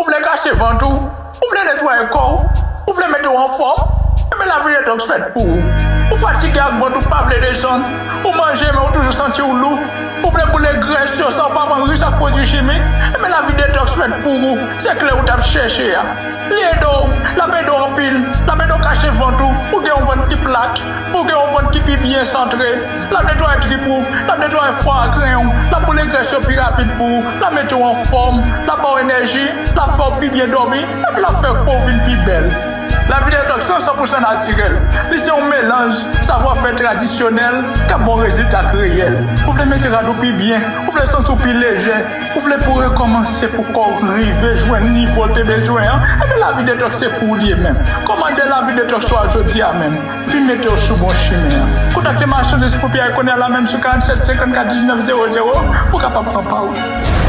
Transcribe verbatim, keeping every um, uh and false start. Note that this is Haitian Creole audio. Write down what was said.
Ou vle kache vant ou? Ou vle netwaye kò w? Ou vle mete w anfòm? Enben, lavi detoks fèt pou ou. Ou fatige ak vant ou pa vle desann. Ou manje, men ou toujou santi w lou. Ou vle boule grès yo san w pa pran ris ak pwodui chimik? Enben, lavi detoks fèt pou ou. Se kle ou t ap chèche a. Li ede w, l ap ede w anpil, l ap ede w kache vant ou, ou gen yon vant ki plat, ou gen yon vant ki pi byen santre, l ap netwaye trip ou, l ap netwaye fwa a grenn ou, l ap boule grès yo pi rapid pou ou, l ap mete w anfòm, l ap ba w enèji, l ap fè w pi byen dòmi, epi l ap fè po w vin pi bèl. Lavi detoks lan san pou san natirèl. Li se yon melanj savwafè tradisyonèl k ap ba w rezilta k reyèl. Ou vle mete rad ou pi byen, ou vle santi w pi lejè, ou vle pou w rekòmanse pou kò w rive jwenn nivo l te bezwen an, enben lavi detoks se pou ou li ye menm. Kòmande lavi detoks ou a jodi a menm. Vin mete w sou bon chimen an. Kontakte Machann Espri Pyè kounye a la menm sou karanntsèt senkannkat diznèf zewo zewo pou w kapab pran pa w.